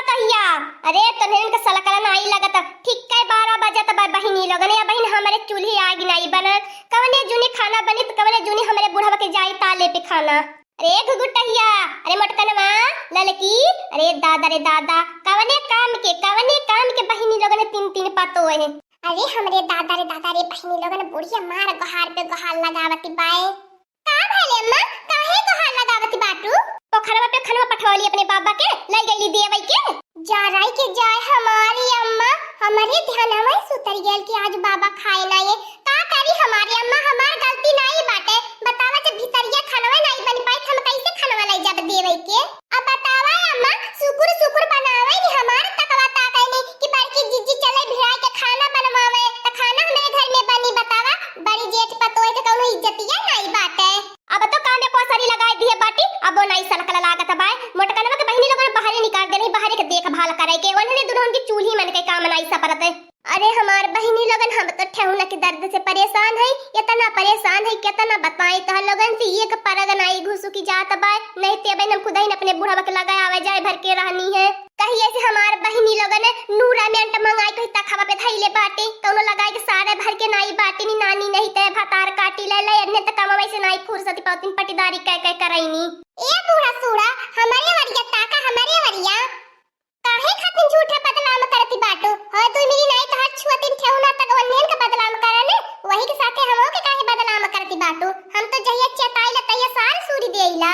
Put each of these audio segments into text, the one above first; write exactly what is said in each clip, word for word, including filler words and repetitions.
कहिया, अरे तोहन के सलकला नाई लगत, ठीक है बारह बजत बा बहिनी लोगन, या बहिन हमरे चूल्ही आगि नाई बनल, कवने जूनी खाना बनित, कवने जूनी हमरे बुढ़वा के जाई ताले पे खाना। अरे घुघुटहिया, अरे मोटकनवा, ललकी, अरे दादा रे दादा, कवने काम के, कवने काम के बहिनी लोगन तीन तीन पतोह है। अरे हमरे दादा रे दादा रे बहिनी लोगन बुढ़िया मार गोहार पे गोहार लगावती बाए। का भले अम्मा, काहे गोहार लगावती बाटू? पोखरवा पे खनवा पठवली अपने बाबा के, लई गईली देवई के। जा राई के जाए हमारी अम्मा, हमरे ध्यानवा से उतर गयल कि आज बाबा खाए ना ये। का करी हमारी अम्मा, हमार गलती नाई बाटे। बतावा जब भितरिया खनवा नाई बन पाई, हम कैसे खनवा लई जाब देवई के? अब बतावा अम्मा, सुकुर सुकुर बनावे नी हमार तकवा ताके नी कि बड़की जिज्जी चले भिड़ाई के खाना बनवावे, त खाना हमरे घर में बनी। बतावा, बड़ी जेठ पतोह के कौनो इज्जतिया नाई बाटे। अब तो काने को असरी लगाई दिए बाटी, अब वो नाई सलकला लागत बाय। मोटकनवा के बहिनी लोगन बाहरे निकाल देनी, बाहरे के देखभाल करे के, उन्हने दुल्हन की चूल्ही मन के काम नाई सपरत। अरे हमार बहिनी लोगन, हम तो ठेहुना के दर्द से परेशान है, इतना परेशान है, कितना बताई तोहर लोगन से। एक परग नाई घुसुकी जात बाय, नहीं ते बहन हम खुद ही अपने बुढ़वा के लगाए आवे जाए भर के रहनी है। कहिए से हमार बहिनी लोगन नूरा में अंट मंगाई कही तखवा पे धइले बाटे, कौनो लगाए के सारे भर के नाई बाटे नी नानी, नहीं ते भतार काटी ले ले, अन्य त कमावे से नाई फुर्सत पावतिन पटीदारी कह कह करैनी। ए बूढ़ा सूढ़ा, हमारे वरिया ताका, हमारे वरिया। काहे खातिर झूठा बदनाम करती बाटू? हो दुई मिली नाई तोहार छुअतिन ठेहुना तक वन्नेन के बदनाम करने, वही के साथे हमो के काहे बदनाम करती बाटू? हम तो जहिया चेताइला तहिया सार सूरी देइला।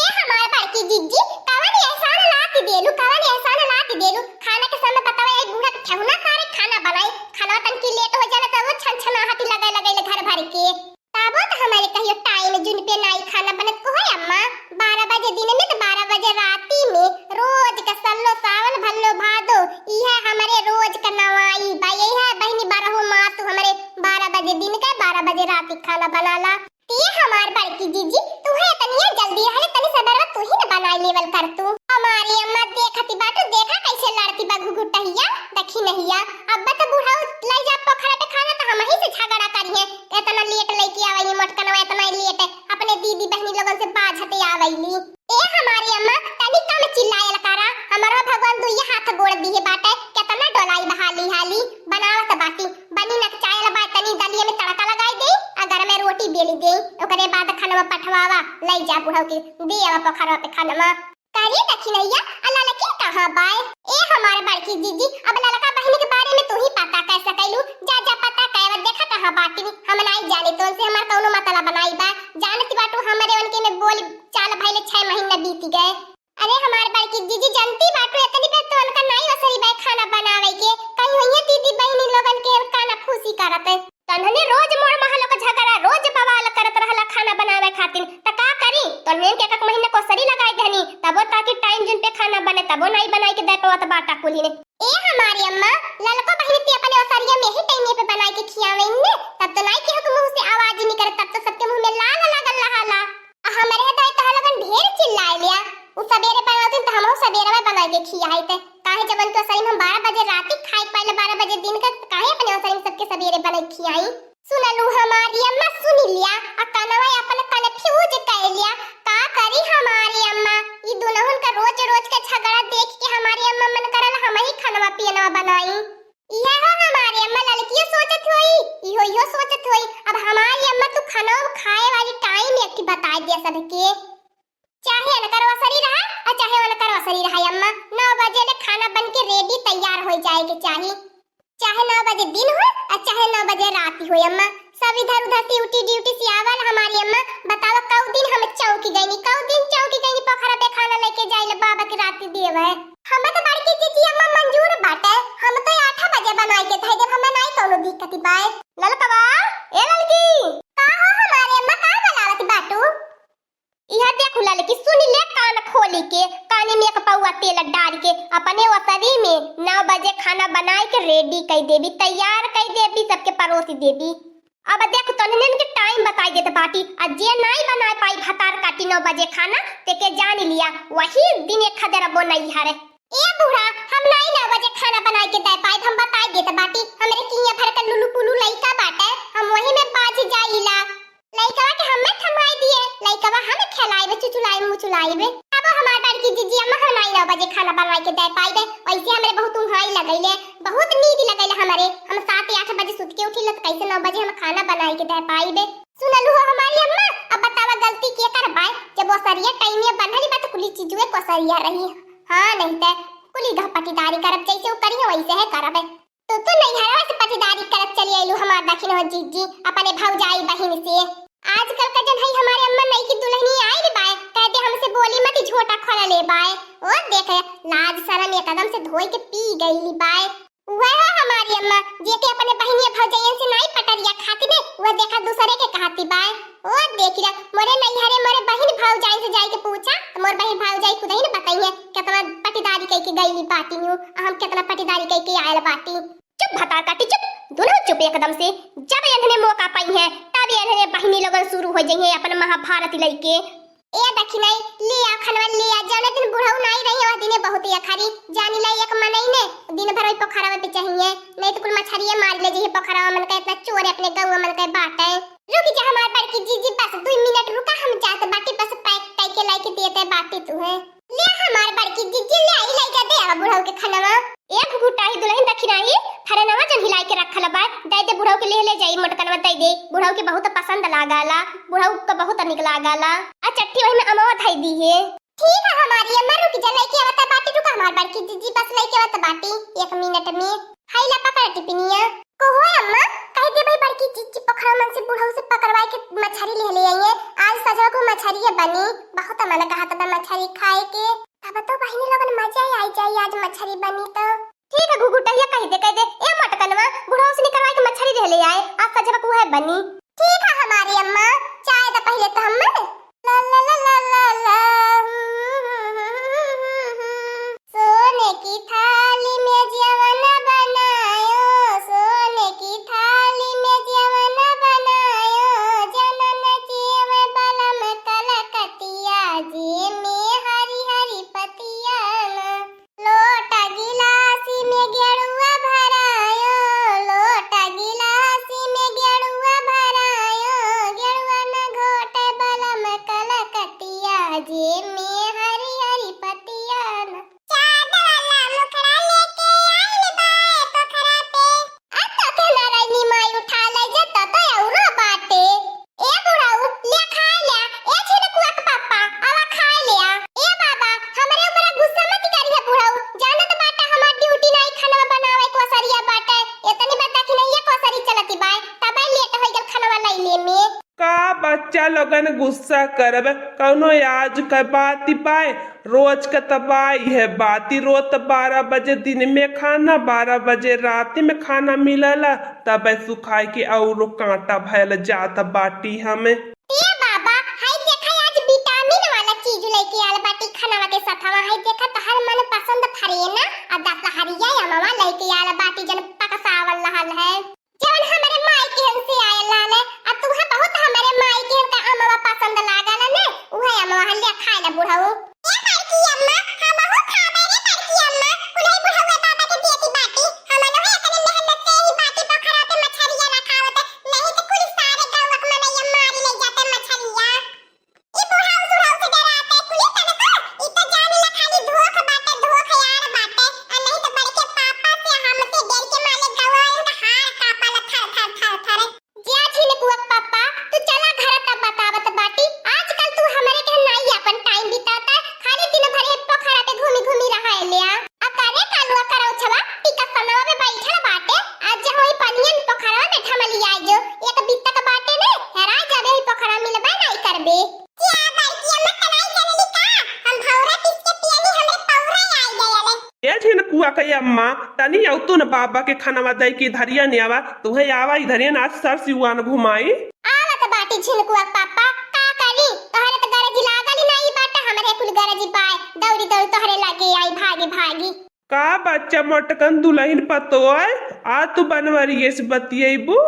ए हमार बड़की जिज्जी, कवन एहसान लाती देलू, कवन एहसान लाती देलू? खाना के समय बतावा, ए बूढ़ा के ठेहुना सारे खाना बनाई, खाना तनकी लेट हो जाला त वो छन छनाहटी लगे लगे ले घर भर के। तबो त हमरे कहियो टाइम जुन पे नाई खाना बनत को है अम्मा, बारह बजे दिन में त बारह बजे राती में, रोज का सल्लो सावन भल्लो भादो, इहे हमरे रोज का नवाई बा। यही है बहिनी बारहो मास हमरे बारह बजे दिन का बारह बजे राती खाना बनाला। ते हमार बड़की जीजी, तुहे तनिया जल्दी रहले, तनी सबेरवा तू ही न बनाई लेवल कर तू। हमारी अम्मा देखती बाटू, देखा कैसे लड़ती बा घुघुटहिया, देखी नहिया। अब त बुढ़ऊ लई जा पोखरा पे खाना त हमही से झगड़ा करिहे। इतना लेट लेके आवैली मोटकनवा, इतना लेट अपने दीदी बहनी लोगन से बाझते आवैली। ए हमारी अम्मा, तनी कम चिल्लायल करा, हमरो भगवान दुइये हाथ गोड़ दिहे बाटे, केतना डोलाई बा हाली हाली, बनावत बाटी, बनी न चायल बा, तनी दलिया में तड़का लगाई दे, आ गरमे रोटी बेली दे, ओकरे बाद खनवा पठवावा, लई जा बुढ़ऊ के, दे आवा पोखरवा पे खनवा। करे दखिनैया, आ ललकी कहाँ बाय? ए हमार बड़की जीजी, अब ललका बहिन के बारे में तू ही पता कर सकैलू, जा जा पता कर, देखा कहाँ बाटी, हम नाई जानी तो उनसे हमार कौनो मतलब नाई बा, जानती बाटू हमरे उनके में बोल चाल भइले छह महीना बीत गए। अरे हमार बड़की जीजी, जानती बाटू, इतनी बेर तो उनका नाई असरी बा खाना बनावे के, कहीं होइए दीदी बहिनी लोगन के हम काना फूसी करत। तन्हने रोज मोर महलो का झगड़ा, रोज बवाल करत रहला खाना बनावे खातिर, त का करी? तन्हने के एक एक महीना कोसरी लगाई देनी, तबो ताकि टाइम जिन पे खाना बने, तबो नाई बनाई के दे पावत बाटा कुली ने। ए हमारी अम्मा, ललको बहिनी ती अपने ओसरिया में ही टाइमे पे बनाई के खियावे इनने, तब तो नाई केहू के मुंह से आवाज निकले, तब तो सबके मुंह में लाल लागल रहाला। आ हमरे दाई तोहर लोगन ढेर चिल्लाए लिया। उ सबेरे बनावतिन त हमहू सबेरवा बनाई के खियाई ते। काहे जब उनके ओसरी में हम बारह बजे राती खाए के पाइले, बारह बजे दिन का, त काहे अपने ओसरी में सबके सबेरे बनाई के खियाई? सुनलू हमारी अम्मा, सुनी लिया, आ कनवा अपन कन्फ्यूज कर लिया। का करी हमारी अम्मा, ई दुनहुन का रोज रोज के झगड़ा देख के हमारी अम्मा मन करल हमही खनवा पियनवा बनाई। इहे हो हमारी अम्मा ललकियो सोचत होई, इहो इहो सोचत होई। अब हमारी अम्मा तू खाना खाए वाली टाइम एक ठे बताई दिया सबके। चाहे अनकर ओसरी रहा और चाहे उनकर ओसरी रहा अम्मा, नौ बजे ले खाना बन के रेडी तैयार हो जाए के चाही। चाहे नौ बजे दिन हो और चाहे नौ बजे रात हो अम्मा, सब इधर उधर से उठी ड्यूटी से आवल हमारी अम्मा, बतावा कऊ दिन हम चौकी गईनी, कऊ दिन चौकी गईनी पोखरा पे खाना लेके जाइल बाबा के राती देवे। हमें तो बड़की जीजी अम्मा मंजूर बाटे, हम तो आठ बजे बनाई के धई देब, हमें नाई कौनो दिक्कत बाय। ललकवा, ए ललकी। का हो हमारे अम्मा, का बनावत बाटू? इहा देखू ललकी, सुनी ले कान खोली के, काने में एक पौआ तेल डाल के, अपने ओसरी में नौ बजे खाना बनाई के रेडी कई देबी, तैयार कई देबी, सबके परोसी देबी। अब देखू तोहने के टाइम बताई देत बाटी, आ जे नाई बनाए पाई भतार काटी नौ बजे खाना, ते के जान लिया, वही दिन एक खदेर बो नहीं हरे। ए बूढ़ा, हम नाई नौ बजे खाना बनाई के दे पाइब, हम बताई देत बाटी, हमरे किया भर के लुलु पुलु लइका बाटे, हम वही में बाझ जाइला। लइकवा के हमें थमाई दिए, लइकवा हम खेलाइबे, चुचुलाइबे, मुचुलाइबे। अब तो हमार बड़की जीजी अम्मा, हम नाई नौ बजे खाना बनवाई के दे पाइबे, वैसे हमरे बहुत उंघाई लगैले, बहुत नींद लगैले हमरे। हम सात आठ बजे सुत के उठिले तो कैसे नौ बजे हम खाना बनाई के दे पाइबे? सुनलू हो हमारी अम्मा, अब बतावा गलती के करबाए, जब ओसरिया टाइमे बनली बा तो कुली चीजुए कोसरिया रही। हाँ, नहीं ते कुली घपटीदारी करब, जैसे वो करी है वैसे है करब। तो तू नैहरवा से पटीदारी करत चली अइलू हमार दखिन हो जीजी, अपने भौजाई बहिन से। आजकल का जन है हमारे अम्मा नई की दुल्हनी आइल बाए, कह दे हमसे बोली मत, झोटा खोला ले बाए। ओ देख, लाज शरम एकदम से धोई के पी गईली बाए। वह हो हमारी अम्मा, जे के अपने बहिनिया भौजाइयन से नाई पटरिया खाती ने, वह देखा दूसरे के कहती बाए। ओ देखी रा, मोरे नैहरे मोरे बहिन भौजाई से जाई के पूछा, तो मोर बहिन भौजाई खुद ही न बताई है, कितना पटीदारी कई के गईली बाटी हूँ, हम कितना पटीदारी कई के आयल बाटी। चुप भतार काटी, चुप, दोनों चुप एकदम से। जब एन्हने मौका पाई है, तब एन्हने बहिनी लोगन शुरू हो जाई है अपन महाभारत लइके। ए दखिनाई, ले आ खनवा, ले आ। जौने दिन बुढ़ऊ नाई रही, वह दिने बहुत अखारी। जानी लाई एक मनई ने दिन भर वही पोखरवा पे चाहिए, नहीं तो कुल मछरिये मार ले जइहे पोखरवा मन का, इतना चोर अपने गौवा मन का बाटे। रुक जा हमार बड़की जीजी, बस दुई मिनट रुका, हम जात बाटी, बस पैक कई के लाई के देते बाटी तू है। ले हमार बड़की जीजी, ले आई, लइका दे आवा बुढ़ऊ के खनवा। ए घुघुटाही दुलहिन दखिनाही, फरेनवा जन हिलाई के रखल बा, दे दे बुढ़ऊ के, ले ले जाई मोटकनवा दे दे, बुढ़ऊ के बहुत पसंद लागाला, बुढ़ऊ के बहुत निक लागाला। आ चट्टी वही में अमवा धई दी है। ठीक है हमारी अम्मा, रुक जा, लइके आवत बाटी, रुका हमार बड़की जीजी, बस लइके आवत बाटी एक मिनट में। हाई ला पकड़ टिपिनिया। कहो अम्मा, कह दे भाई बड़की जीजी पोखरा मन से बुढ़ऊ से पकड़वाई के मछरी ले ले आई है। आज सजवा को मछरी है बनी, बहुत मन कहत बा मछरी खाए के। तब तो बहिनी लोगन मजा आई जाई, आज मछरी बनी तो। ठीक है घुघुटहिया, कह दे, कह दे, ए मोटकनवा, बुढ़ऊ से निकलवाई के मछरी ले ले आए, आज सजवा को है बनी। ठीक है हमारी अम्मा, चाय तो पहले तो हम ला ला ला ला ला ला। सोने की थाली में जवन बनायो, सोने की थाली में जवन बनायो, जनन जीव बलम कलकतिया, जे में हरी हरी पतिया ना। लोटा गिलासी में गेड़ुआ भरायो, लोटा गिलासी में गेड़ुआ भरायो, गेड़ुआ न घोटे बलम कलकतिया, जे में हरी हरी पतिया ना। चादर वाला मुखड़ा लेके आइल बाए पोखरा पे। आ तो के नारायणी माई उठा ले जे तो, तो औरो बाटे। ए बुढ़ऊ, ले खा ले। ए छिनकुआ के पापा, आवा खा ले। ए बाबा, हमरे ऊपर गुस्सा मत करिहे बुढ़ऊ। जानत बाटा हमार ड्यूटी नाई खनवा बनावे कोसरिया बाटे। इतनी बता कि नहीं ये कोसरी चलती बाय, तबे लेट होई गल खनवा लइले में। का बच्चा लोगन गुस्सा करब, कौनो आज क बात बाय, रोज क तबाही है बाती। रोज त बारह बजे दिन में खाना, बारह बजे रात में खाना मिलला, तबे सुखाई के औरो कांटा भयल जात बाटी हमें। ए बाबा, हाय देखा आज विटामिन वाला चीज लेके आल बाटी खनवा के सथवा। हाय देखा तोहर मन पसंद फरेना आ दशहरिया अमवा लेके आल बाटी जन पकसावल रहल है। जवन हमरे माई के हमसे आयल रहले, आ तुहे बहुत हमरे माई के हमका अमवा पसंद लागल ने, उहे अमवा ले खाए ला बुढ़ऊ। ए बड़की अम्मा, हमहू खाबे रे बड़की अम्मा, कुल्ही बुढ़ऊ बाबा के देती बाटी, हमनो है इतने मेहनत से ही बाटी पोखरा पे मछरिया रखावत, नहीं तो कुल सारे गाँव के मनैया मारी ले जाते मछरिया। ई बुढ़ऊ सुढ़ऊ से डराते कुली तनको, ई तो जाने ला खाली धोख बाटे, धोख यार बाटे, आ नहीं तो बड़के पापा से हमसे डर के मारे गवाइन का हार कांपा ला थर थर थर थर। जा छिनकुआ पापा, तू चला घर तब बतावत बाटी, आजकल तू हमरे के नाई अपन टाइम बिताता, खाली दिन भर ये पोखरा पे घूमी घूमी रहा है ले आ। अकारे कालुआ करौछवा टिका सनवा में बैठल बाटे, आज जे होई पनियन पोखरवा में ढमलिया जो, एक बित्ता का बाटे ने, हेराय जाबे ही पोखरवा मिलबे नाई करबे। क्या बड़की अम्मा तनाई चलली का? हम भौरा पीस के पियनी हमरे पौरा आई गयले। ए झिनकुआ के अम्मा, तनी अउतुन बाबा के खनवा दई की धरिया ने आवा, तुहे आवा इधरियन आज सर सिवान घुमाई। आवत बाटी झिनकुआ पापा, का करी? तोहरे त गरज लागल ही नाई बाटे, हमरे कुल गरज बाय, दौड़ी दौड़ी तोहरे लगे आई भागी भागी। का बच्चा मोटकन दुलहिन पतोय, आ तू बनवरिये से बतियैबू,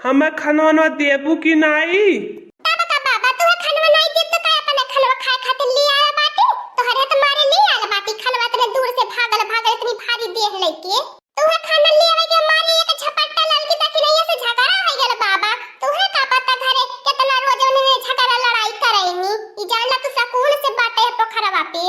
हमें खनवा वनवा देबू कि नाई? तब का बाबा, तुहे खनवा नाई देब त का अपने खनवा खाए खातिर ले आया बाटी? तोहरे त मारे ले आया बाटी खनवा, इतने दूर से भागल भागल इतनी भारी देह लेके। तुहे खाना ले आवे के मारे एक झपट्टा ललकी दखिनैया से झगड़ा हो गल बाबा। तुहे का पता घरे कितना रोज उन्हें झगड़ा लड़ाई करैनी। ई जानला तू सकून से बाटे है पोखरवा पे।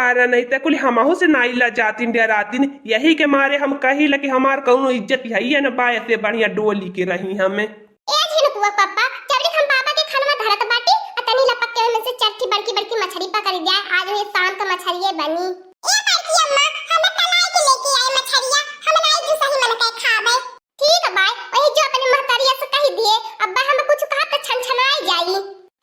अरे नहीं त कुल हमहू से नाई लजातिन डरातिन, यही के मारे हम कहिला कि हमार कउनो इज्जत हइये न बा, ऐसे बढ़िया डोली के रही हमें। ए झिनकुआ पप्पा, जब तक हम पापा के खानवा धरत बाटी, आ तनी लपक के ओमे से चार ठी बड़की बड़की मछरी पकड़ जाए, आज वही शाम का मछरिये बनी। ए बड़की अम्मा, हमें कलाई के लेके आए मछरिया, हम नाई जो सही मन के खाबे। ठीक है बाय, वही जो अपने महतारिया से कही दिए, अब्बा हमें कुछ कहा तो छनछनाई जाई।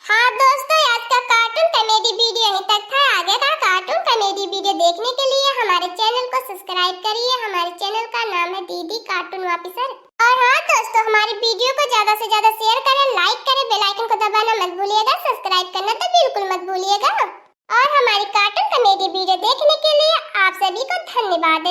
हाँ दोस्तों, आज का cartoon comedy video यहीं तक था। आगे का cartoon comedy video देखने के लिए हमारे channel को subscribe करिए। हमारे channel का नाम है दीदी Cartoon Officer। और हाँ दोस्तों, हमारी video को ज्यादा से ज्यादा share करें, like करें, bell icon को दबाना मत भूलिएगा, subscribe करना तो बिल्कुल मत भूलिएगा। और हमारी cartoon comedy video देखने के लिए आप सभी को धन्यवाद।